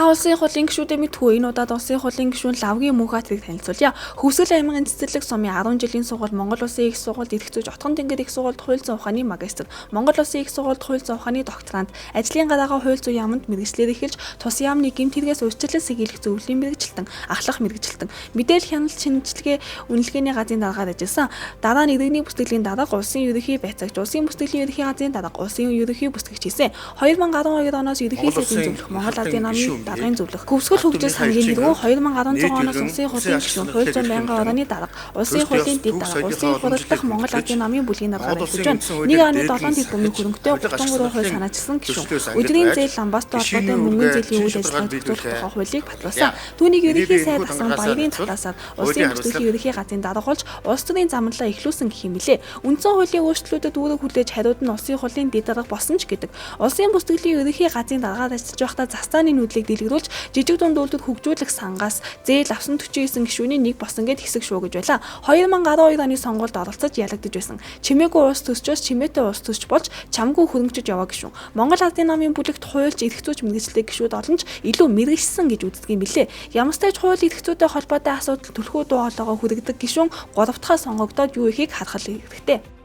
Та улсын хурлын гишүүдээ мэдхүү, энэ удаад улсын хурлын гишүүн Лавгийн Мөнхбаатарыг танилцуулъя. Хөвсгөл аймгийн цэцэрлэг сумын 10 жилийн сургууль, Монгол Улсын их сургуульд эрх зүйч, Отгон Тэнгэр их сургуульд хууль зүйн ухааны магистр, Монгол Улсын их сургуульд хууль зүйн ухааны докторант, ажлын гараагаа хууль зүйн яаманд мэргэжлээр эхэлж, тус яамны гэмт хэрэгээс урьдчилан сэргийлэх зөвлөлийн мэргэжилтэн, ахлах мэргэжилтэн, мэдээлэл хяналт шинжилгээ үнэлгээний газрын даргаар ажилласан. Дараа нь иргэний бүтгэлийн дарга, улсын ерөнхий байцаагч, улсын бүтгэлийн ерөнхий газрын дарга, улсын ерөнхий бүтгэгч хийсэн. 2012 оноос ерөнхий Монгол сайдын Улсын зөвлөх, Монгол Ахлах Ардын намын гишүүн даргын бий. зөвлөх, Хөвсгөл Ард хөгжил түмний сангийн хайрцаг тэргүүн 2016 нийт оноос иргэн улсын улсын хурлын ашиг гишүүн, хууль сонирхлыг зүйн байнгын эрхэмлэн орооны дарга, улсын төрөлт хурлын ёс дэд түүх дарга, соёлынхаа улсын хурал дахь уламжлалыг Монгол хүндэтгэж Ардын намын бүлгийн даргаар Монгол ажиллаж Улсын байна. үндсэн хуулиар 1.7 дээдлэн тэрбумын сахиж хөрөнгөтэй авилга ашиг 33 хууль сонирхлын санаачилсан гишүүн. зөрчлөөс ангид Өдрийн байж зээл ламбастай гишүүний холбоотой мөнгөн үүргээ зээлийн чин үйл шударгаар ажиллагааг зохицуулах биелүүлээ. тухай хуулийг батлуулсан. За Түүнийг миний ерөнхий би сайд энэхүү асан дангараасаа Баярын танилцвал талаасаар улсын хуулийн бүтгэлийн хариуцлага ерөнхий газрын дарга болж улс төрийн замналаа эхлүүлсэн гэх юм билээ. Үндсэн хуулийн өөрчлөлтүүдэд үүрэг хүлээж хариуд нь улсын хурлын дэд дарга болсон ч гэдэг. Улсын бүтгэлийн ерөнхий газрын даргаар ажиллаж байхдаа застааны нүүдлийг дэлгэрүүлж жижиг дунд үйлдвэр хөгжүүлэх сангаас зээл авсан 49 гишүүний нэг болсон гэд хэсэг шүүгэж байлаа. 2012 оны сонгуульд оролцож ялагдаж байсан. Чимээгүй улс төрчөөс чимээтэй улс төрч болж чамгүй хөрөнгөжөж яваа гишүүн. Монгол Ардын намын бүлэгт хуульч, эрх зүйч мэргэжлээ гишүүд олон ч илүү мэргэжсэн гэж үздэг юм билээ. Ямартай ч хууль эрх зүйтэй холбоотой асуудал түлхүү дуу хоолойгоо хүргэдэг гишүүн 3 дахь сонгогдоод юу ихийг харах хэрэгтэй.